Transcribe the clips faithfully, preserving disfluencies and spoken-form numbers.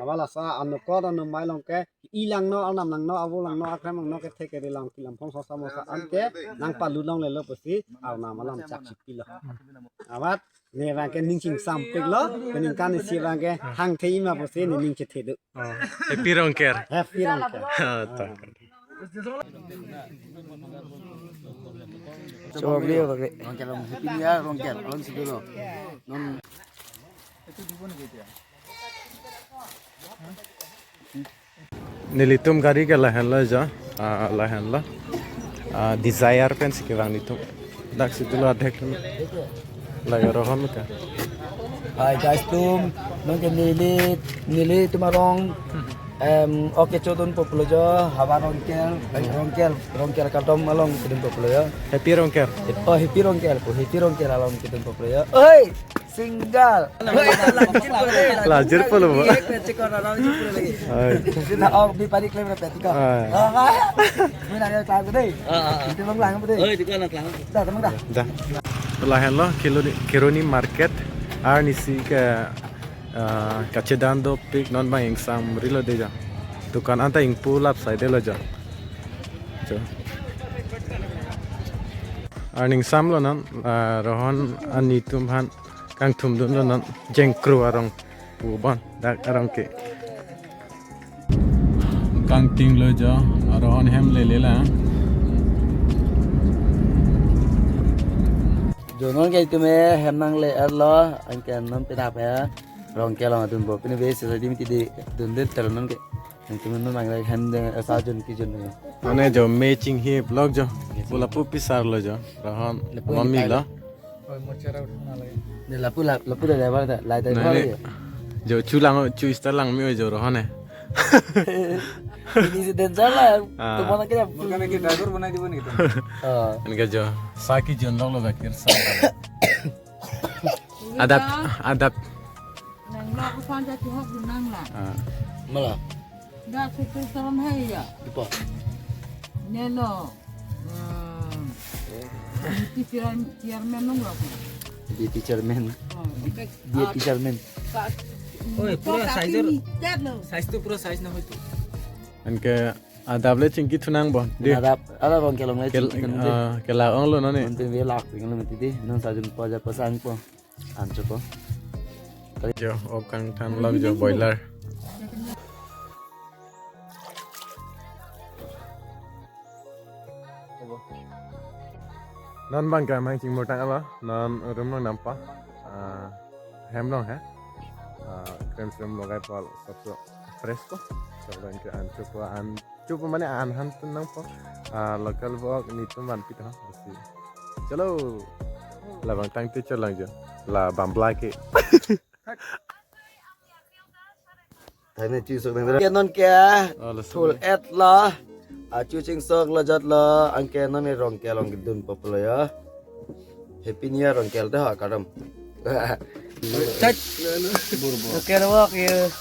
Wala sa anokot anumai along ke, i langno, arnam langno, avo langno, akrem langno, kethe kere lang, kilam phong sosa mosa an ke nangpalut longlelo pusi arnam alam chak chipilo. Amat ne abang ke ning chingsampiklo, peningkan isi abang ke hangthema pusi ne ning chethedu. Oh, Happy Rongker. Happy Rongker. Oh, tak. Coba beli apa, Kak? Rongker, Rong-, Happy New Year, Rongker, Rong Sidoro. Non. Nelitum gari ke lahenlo jo, ah, lahenlo. Ah, Dzire pensi kevang nelitum. Dak si dolo adhek lagi Rohon ke. Hi guys tum, non ke neli, nelitum arong, em, oke chodun populo jo, haba Rongker, Rongker, Rongker kardom along kedun populo jo. Happy Rongker. Oh, Happy Rongker, oh, Happy Rongker along kedun populo jo. Oi, single. Lajir pulo, bo. Hai. Sita, oh, di pari claim dapat tiga. Hai. Oh, enggak. Ini ada kelang deh. Ah, ah, ah. Itu bang lang deh. Oh, itu kan kelang. Dah, teman dah. Dah. Lahenlo Kheroni, Kheroni market arnisi ke, ah, kachedan dopik non abang ingsamrilo dei jo. Dukan anta ingpu lap saidelo jo. Jo. Arni ingsamlo non, ah, Rohon an nelitum aphan kangthumdunlo non jengkro arong pu bon dak arong ke. Kangtinglo jo, Rohon hem lele la. Jo non ke itum hem nangle-etlo, anke non penap ya. Rongker along adunpo, pine besi sa di mati di dundun ter non ke. Itum non nangle hem de asa jun kijun ne. Mane jo matching hi vlog jo. Yes. Pula pu pisarlo jo. Rohon lapu mami lo. Oi, mo chera uthana lagi. Ne lapu la, lapu da lebar da, lai da. Nah, lebar ini ya. Jo chu lang, chu ista lang mi oi jo Rohon eh. Ini si dancer lah. Ah. Tumana kaya. Makanya kita driver banai di mana gitu. Ah. Enggak jo. Saki jon long lo bakir sa. Adap, adap. Nang lo ko panja tu hok nang la. Ah. Mala. Dak sutur salam hai ya. Dipa. Nelo. Hmm. Deputy chair-, chairman nung lo. Deputy chairman. Oh. Deputy chairman. Oi, pura size tu. Size tu pura size na hoy tu. Anke adap le chingki thunang bo. Di. Adap, adap Rongker along le kel-, chingki thunang di. Ah, kela ong lo nani. Nanti dia lak tinggal mati di. Non sajun paja pasang po. Ancho po. Jo, ok kangthan lok jo boiler. Non abang ke amahang chingmur tang alo, non room along dampo. Ah, hem along he. Ah, krem srem logai pol sabso fresh po. So abang ke ancho po an Chupu mane an han tun nangpo. Ah, local vlog nelitum vanpi tha. Besi. Chalo. Labang tangte cholangjo. La bambla ke. Thaine chu sok nang. Ke non ke. Oh, la thul sok. Et la. Ah, chu ching sok lo jat lo. Anke non ne Rongker along kedun populo ya. Happy New Year Rongker ta ha karam. Chat. Rongker walk ya.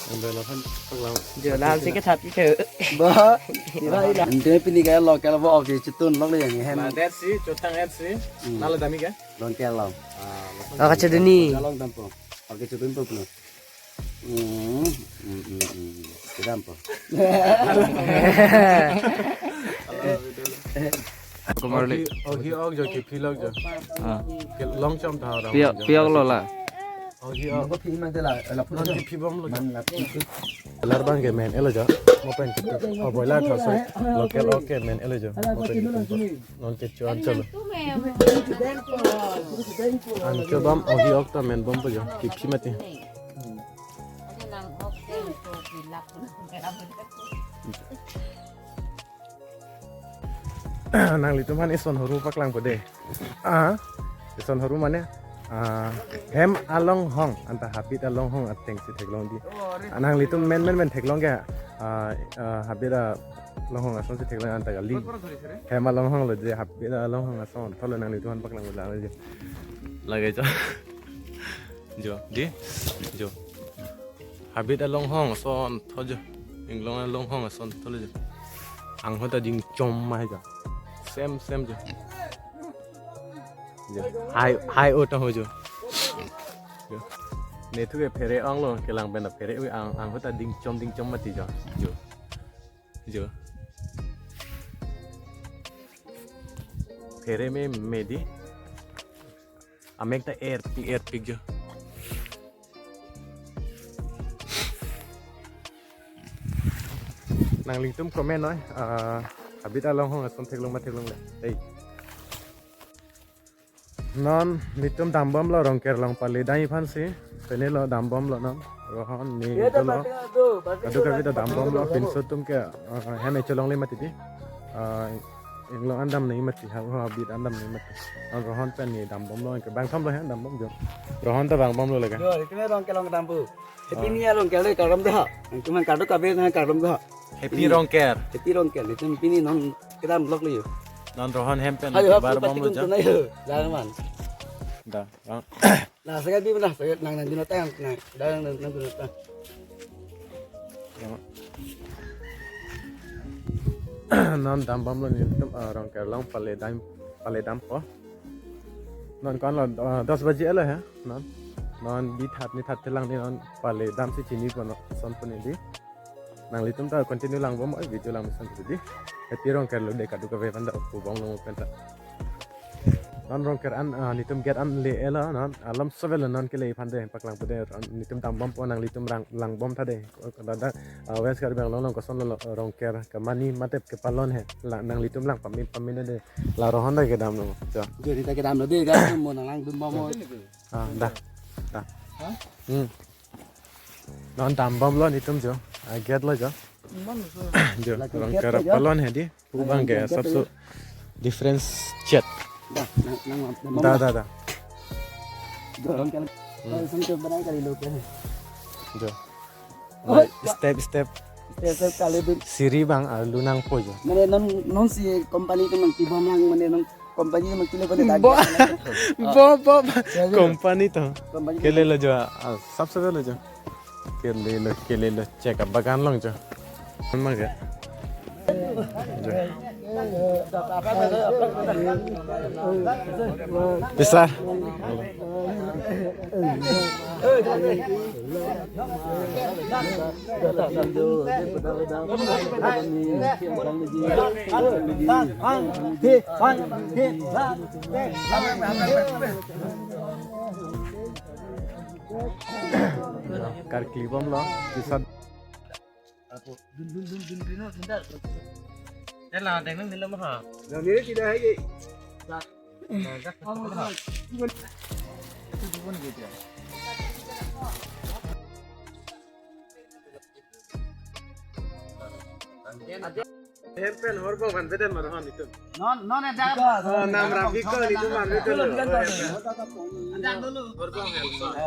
Ambil lahan paglang. Jo lam si ke thap ki the. Ba. Ira ira. Ante pini ke Rongker walk ke chitun lok le yang hen. La det si, chotang et si. Hmm. Nala dami ke? Rongker along. Ah, Rongker along dampo. Oke, chitun po puno. Hmm, hmm, hmm, hmm. Kedam po. Kumar li. Ohi, ohi ok jo, kephi lok jo. Ah. Ke long chom tha ram. Piak, jo. Piak lo la. Ohi ok. Ko phi mang de la, la pulo. Ohi phi bom lo. Man la phi. Lar bang ke men elo jo. Mo pen ke. Oh, boiler tha so. Local ok ke men elo jo. Mo pen ke. Non ke chuan chalo. An ke bom ohi ok ta men bompo jo. Kephi mati. Nanglitum aphan ison horu paklangpo de. Ah, ison horu mane, ah, hem alonghong, anta habit alonghong ateng si theklong di. Ah, nanglitum men men men theklong ke, ah, ah, habit alonghong ason si theklong anta kali. Hem alonghong lo je, habit alonghong ason. Tholo nanglitum aphan paklangpo la je. Lage jo. Jo, di? Jo. Habit alonghong ason tho jo. Inglong alonghong ason tho jo. Anghota ding chom ma jo. Sem, sem jo. Jo. Hai, hai o ta ho jo. Jo. Nethu ke phere onglo, kelang pen ta phere ui ang, ang ahut ta dingchom dingchom mati jo. Jo. Jo. Phere meme di. Amek ta erpik erpik jo. Nanglitum comment noi, ah, habit along hong ason theklong ma theklongle. Hey. Non nelitum dambomlo Rongker along pale dam aphansi. Penelo dambomlo non. Rohon ne dolo. Kadokave ta dambomlo, pinso atum ke, ah, hem echolongle mati di. Ah, inglong an dam nangji mati, ha, ha, habit an dam nangji mati. Non Rohon pen ne dambomlo, anke bangthomlo he dambom jo. Rohon ta bangbomlo lega. Jo, itum Rongker along dampo. Happy New Year Rongker le kardom do ha. Itum kadokave ta kardom do ha. Happy Rongker. Happy Rongker. Itum pini non kedam vlog le jo. Non Rohon hem pen Hayo, ha, bar pati bomlo kun jo. Tunai jo. Jangan man. Da. Rong- Nah, saya bi mana? Saya nang nang dino tang, nang, nang nang dino tang. Rong- Non dambomlo nelitum, ah, Rongker along pale dam, pale dampo. Non ko-anlo, ah, dos baji elo he. Non. Non bi that ne that thelang ne non pale damsi chinipo non. Son pon ne di. Nanglitum ta continue langbom oi video lang mesen di. Happy Rongker lo de kadokave aphan ta upu bomlo mo penta. Non Rongker an, ah, nelitum gate an le elo non alam sovel non kele aphan de paklangpo de nelitum dambompo nanglitum lang, langbom tha de. Dada, ah, West Karbi Anglong along kosonlo Rongker kemani mate kepalon he. La, nanglitum lang pame pame de. La Rohon ta kedamlo. Jo. Jadi ta kedamlo de ga mo nang langdun bomlo. Ah, da. Da. Hmm. Non dambomlo nelitum jo. Ah, gate lo jo. Jo, Rongker palon he di. Pu bang ke sabse difference chet. Da, nang, nang, nang, Da, da, da. Dorong kalau, Hmm. kalau sampai berang kali lo ke. Jo. Oh, Step, step. Step, step kali dun. Siri bang, ah, lunangpo jo. Mane non, non si company atum nangpibom lang, mane non company atum nangpilo pada Bo, tagi. Bo, bo, bo. Ya, ya. Company to. Company to. Kelelo jo, ah, sabse lo jo. Kelelo, kelelo, check up bagan along jo. Mana ke? Jo. Bisa. Karkli bomlo, bisa. Apo, dun, dun, dun, dun, dun, dun, dun. Ela, deng nang nila maha. Yang ini tidak lagi. Nah, dah, dah, dah. Itu dukun gitu ya. Hempen horbong van beden marohan itu. Non, non ada. Oh, nam rapi ko itu van beden. Ada dulu. Horbong hempen.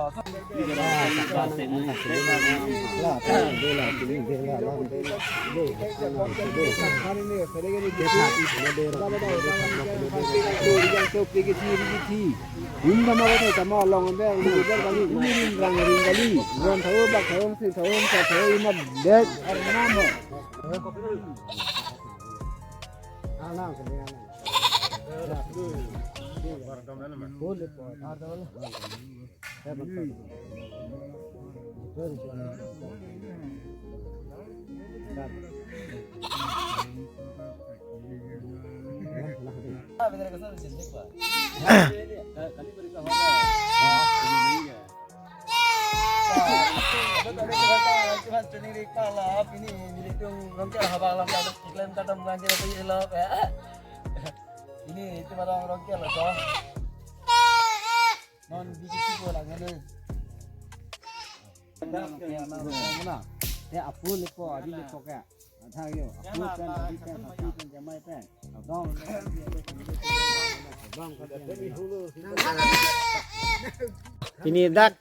Ini, ini itu barang Rongker lo, toh. Non bikisi ko lang ini. Mana? Ya, apo lepo, adi lepo kaya. Ada yo. Apo pen, adi pen, apo pen, jamai pen. Abang. Pini dak,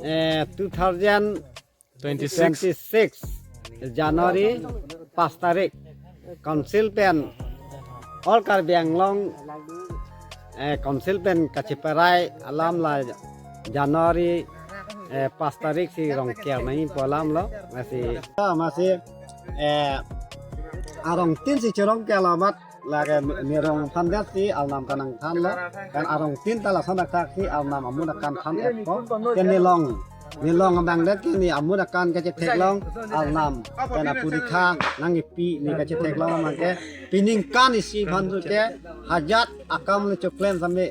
eh, two thousand Twenty six. Twenty six January pas tarik Council pen All Karbi Anglong, eh, Council pen kacheparai alam la January, eh, pas tarik si Rongker nangji pu alam lo, masi, masi, eh, arong tin si chorong ke alamat Lake ne rong aphan det si arnam kanang thanlo. Kan arong tin ta lason athak si arnam amun akan than-etpo. Ke ne long, ne long abang det ke ne amun akan kachetheklong arnam. Kan apuri tha nangkepi ne kachetheklong abang ke. Peningkan isi aphan tu ke hajat akam le choklem same,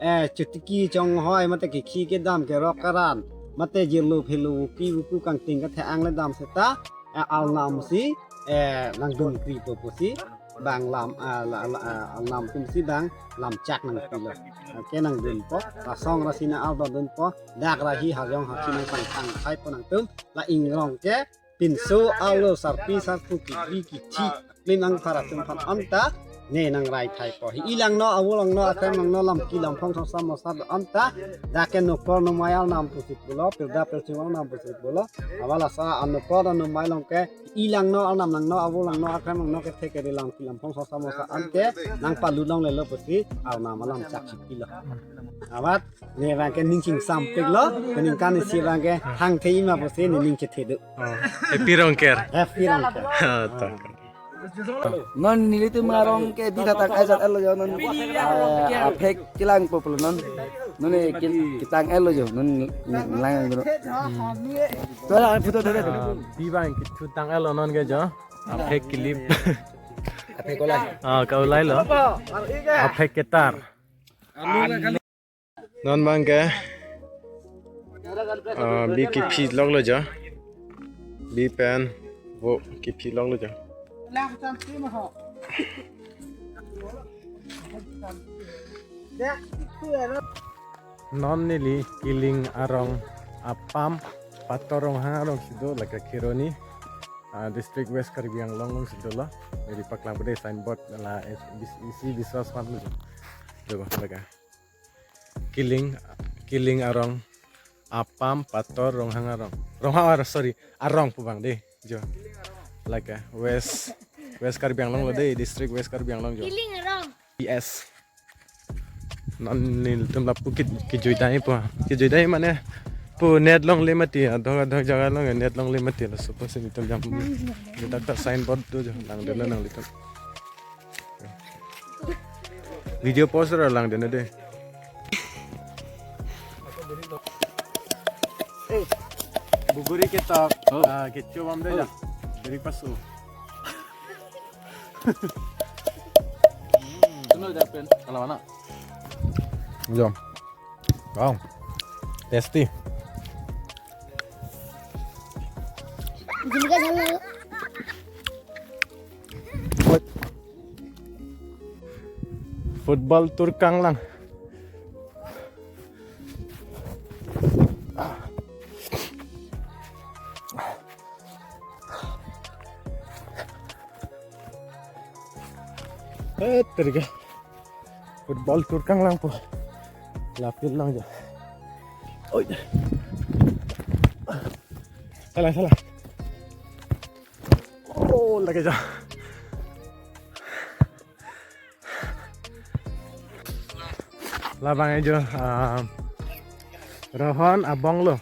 eh, chotiki chonghoi mate kekhi kedam kerok karan mate jirlo phelo uki uku kangting kathe-ang le dam seta, eh, arnam si, eh, nangdun kripo pusi bang lam, ah, la, la, ah, arnam atum si bang lamchak nangpilo. Ah, ke nangdunpo, rasong rasi nang-ardondunpo, dak rahi hajong hasi nangpangthang thaipo nangtum, la ingrong ke pinso arlo sarpi sarpo kiri kithi klim angphar atum aphan anta ne nangrai thaipo. Hi-i langno, avo langno, akrem langno, lamki lamphong songsa mosa anta dak ke nokor nomai arnam pusi pulo, pirda pirchung arnam pusi pulo. Aval asa anokor anomai along ke hi-i langno, arnam langno, avo langno, akrem langno, kethe kere, lamki lamphong songsa mosa ante nangpalut longlelo pusi arnam alamchak si pilo. Amat ne abang ke ning chingsampiklo, peningkan isi abang ke hangthe ima pusi ne ning chethe do. Oh, Happy Rongker. Happy Rongker. Oh, tak. Non nelitum arong ke bitha tang aisat elo jo non, ah, aphek kelangpo pulo non. Non ne ke-, ketang elo jo non lang dulu. Tuh lah foto dulu. Ah, bi abang kethu tang elo non ke jo. Aphek kelip. Aphek kolai. Ah, kaulailo. Aphek ketar. Non abang ke, ah, bi kephi loklo jo. Bi pen vo kephi loklo jo. Non neli Kiling arong apam Pator Ronghang arong si do, lake Kheroni, ah, District West Karbi Anglong along si dolo. Neli paklangpo dei signboard la, eh, bis-, isi biswas aphan lo jo. Jo, lake. Kiling, Kiling arong apam Pator Ronghang arong. Ronghang arong, sorry, arong pu abang dei jo. Lake, eh, West, West Karbi Anglong lo dei, District West Karbi Anglong jo. Kiling arong. Yes. Non nelitum lapu ke, kejui dai pu. Kejui dai mane pu net longle mati, adhok adhok jaga along net longle mati, laso apotsi nelitum jam. Nelitum ta signboard do jo, langdunlo nanglitum. Video post ra langdunlo dei. Eh, buguri ketok, oh, ah, kecho bom dei ja. Jadi pas, oh. Tuno ja pen. Kalau mana? Jo. Wow. Tasty. Jilika jalo. Football tur kanglang. Eh, terga. Football tur kanglangpo. Lapil lang jo. Oi. Salah, salah. Oh, lake jo. Labang jo, ah, Rohon abong lo.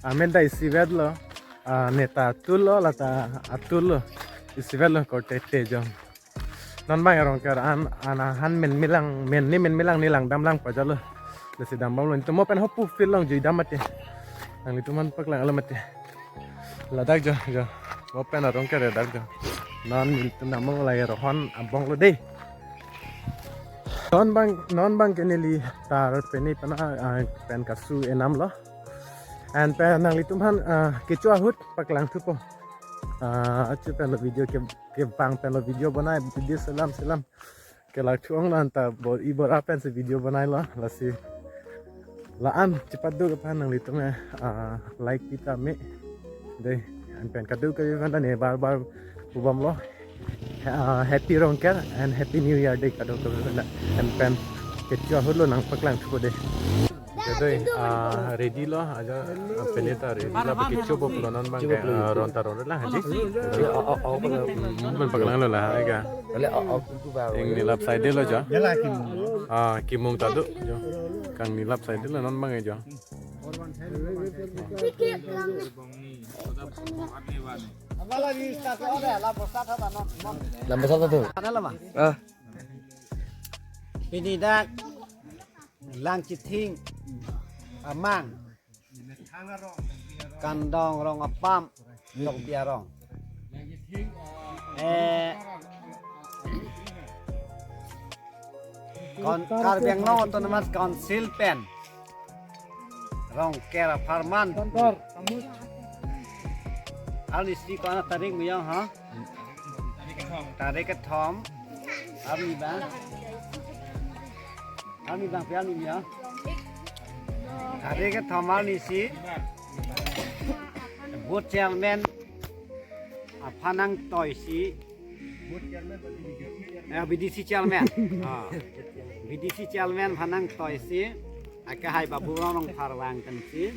Amen dei isivet lo. Ah, neta atul lo, lata atul lo. Isivet lo korte te jo. Non abang arong ke an, an, han men milang, men ni men milang ni langdam lang pajalo. Lasi dambom lo, nelitum mo pen hopu field along juidam mati. Nanglitum aphan paklang alo mati. Ladak jo, jo. Mo pen arong ke ladak jo. Non nelitum dambom lake Rohon abong lo dei. Non abang, non abang ke neli tar peni pana, ah, pen kasu enam lo. And pen nanglitum aphan, ah, kecho ahut paklang thupo. Ah, achu pen lo video ke, kevang pen lo video bonai, video selam selam. Kelak thu-ong lo anta bor-i bor-a pensi video bonailo, lasi la-an chepaduk aphan nanglitum, eh, ah, like pi tame. Dei, an pen kadokave aphan ta ne bar bar pubomlo. Ah, Happy Rongker and Happy New Year dei kadokave aphan ta. An pen kecho ahut lo nangpaklang thupo dei. Dei, ah, ready lo, aja, ah, pini ta ready lo, pakecho bom lo non abang ke, ah, ron ta ron la, haji. Dei, oh, oh, oh, oh. Hmm, men paklanglo la, hai ka. Ole, oh, oh, kuku ba. Eng nilap side lo jo. Ah, kimung ta do jo. Kang nilap side lo non abang jo. Lamba satu tu. Ada lama. Ah. Pini dak Langchithing amang Kandong Rong apam Tokbi arong. Eh, Kon-, Karbi Anglong Autonomous Council pen Rongker apharman. Arnisi ko-an tarik miyong ha? Tarik kethom. Arni bang? Arni bang pi arni miyong? Tarik kethom arnisi booth chairman aphan nangtoisi. Ya, B D C chairman. Ah. B D C chairman aphan nangtoisi. Akehai Babu Rong Rongphar vang tensi.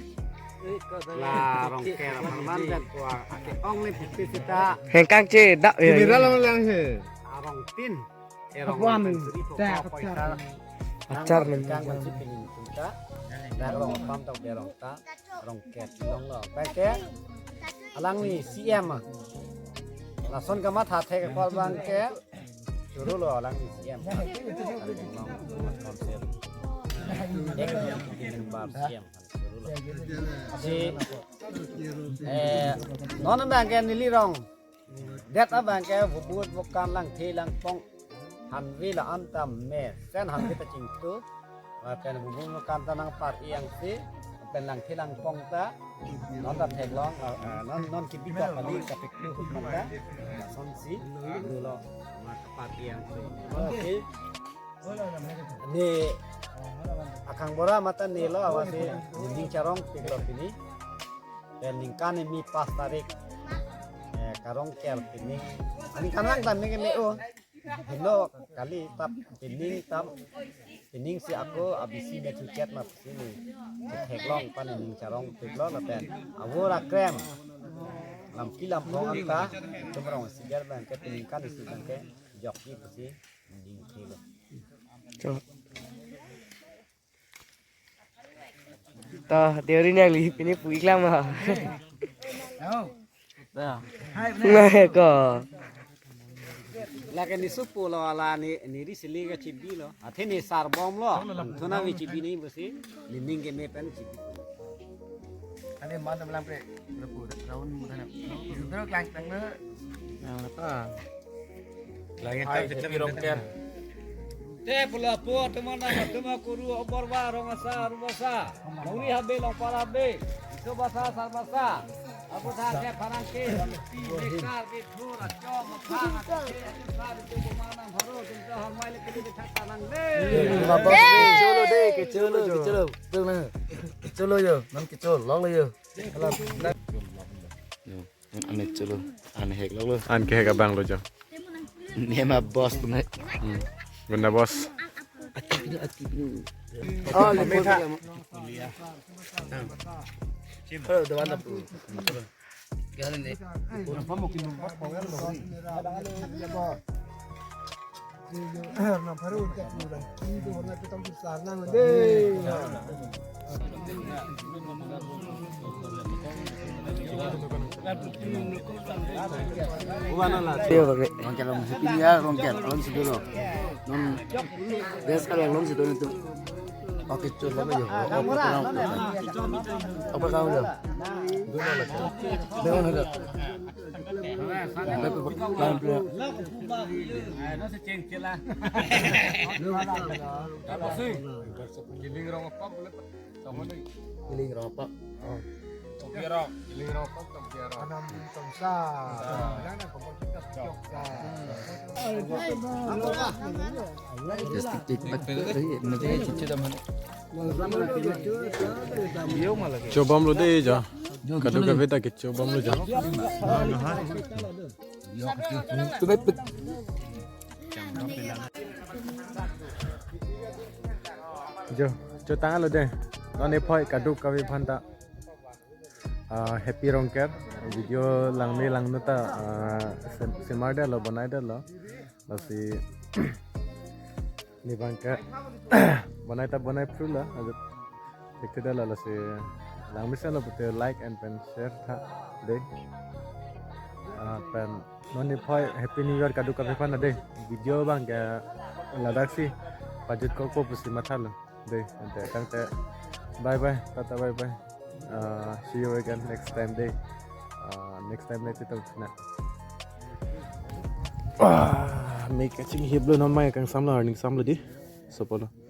La Rongker apharman dak ko ake-ong le pipit sita. Hengkang che dak ya. General lang he. Arong tin. Erong Aguan. Ten suri ko Dak, paisa. Achar nang ning. Kang mansi pini kita. Dak Rong apam Tokbi arong ta. Rongker chelonglo. Paike alangli C M. Lason kamatha thek apor abang ke. Churulo alangli C M. Konsep. Ek yang bikin bar C M. Churulo. Si, eh, non abang ke neli rong. Det abang ke vubut vukan langthe langpong hanve la-an ta mesen hanve ta chingtu. Lapen vubut vukan ta nangpar-i angsi, lapen langthe langpong ta non ta theklong, eh, non, non kibi kok kali kapiklu hut man ta. Lasonsi dolo, ma kapar-i angsi. Okay. Ne akangbura mate nelo amatsi ning charong piklo pini. Pen ningkan ni pas tarik, eh, karongker pining. Aningkan lang tam ning me o. Helo kali tap pining tam. Pining si ako abisi me thuket ma sini. Theklong pan ning charong piklo lapen. Avur akrem. Lampi lampong anta. Tum rong sigar abang ke pining kan isi abang ke. Jok ji pusi. Ning thilo. Cho. To, teori nangli pini pu-ik lang ma. Pu nang he ko. Lake ne supo lo ala ne, ne ri sili kachibi lo. Athe ne sarbom lo. Thuna vi chibi ne pusi. Ne ning keme pen chibi. Ane man tam lang pre. Rapu, raun mo na. Sudro klang tang na. Apa? Langit hai, tam happy Rongker. Te pula po teman nama tema kuru oborva rong asa rubasa. Mori habe longpar habe. Itu basa sarbasa. Abu tha ke pharang ke. Ti bekar ke thur achom phang ke. Sa itu mana baru kita hormai le kali kita tanang le. Kecholo de, kecholo, kecholo. Tung na. Kecholo yo, nam kecholo, long lo yo. Yo, an ane cholo, an hek lo lo. An kehek abang lo jo. Ne ma boss tu nai. Hmm. Benda boss. Ati pinu, ati pinu. Oh, le boss. Oh, the one up. Galan de. Rongker along si pini ya, Rongker along si dolo. Non best kali along si dolo itu. Oke, cholo yo. Apa kau lo? Dua lo. Dengan ada. Giling rong apa? Giling rong apa? Giling rong apa? Anam tongsa. Just tik tik pat. Nanti cuci teman. Chobom lo de jo. Kadokave ta kechobom lo jo. Jo, chotang lo de. Non ephoi kadokave aphan ta. Ah, happy Rongker. Video langme langno ta, ah, sem-, semar detlo, bonai detlo. Lasi ne abang ke bonai ta bonai phru la, ajo thekthedetlo, lasi langmesen lo pute like and pen share tha de. Ah, pen non ephoi Happy New Year kadokave aphan de. Video abang ke ladak si Pajut kokpo pusi mathalo. Dei, ante tangte bye bye, tata bye bye. Uh, see you again next time dei. Uh, next time le chetong tha nang. Ah, me kachinghiplo, non mai kangsamlo, arni kangsamlo dei. Sopo lo.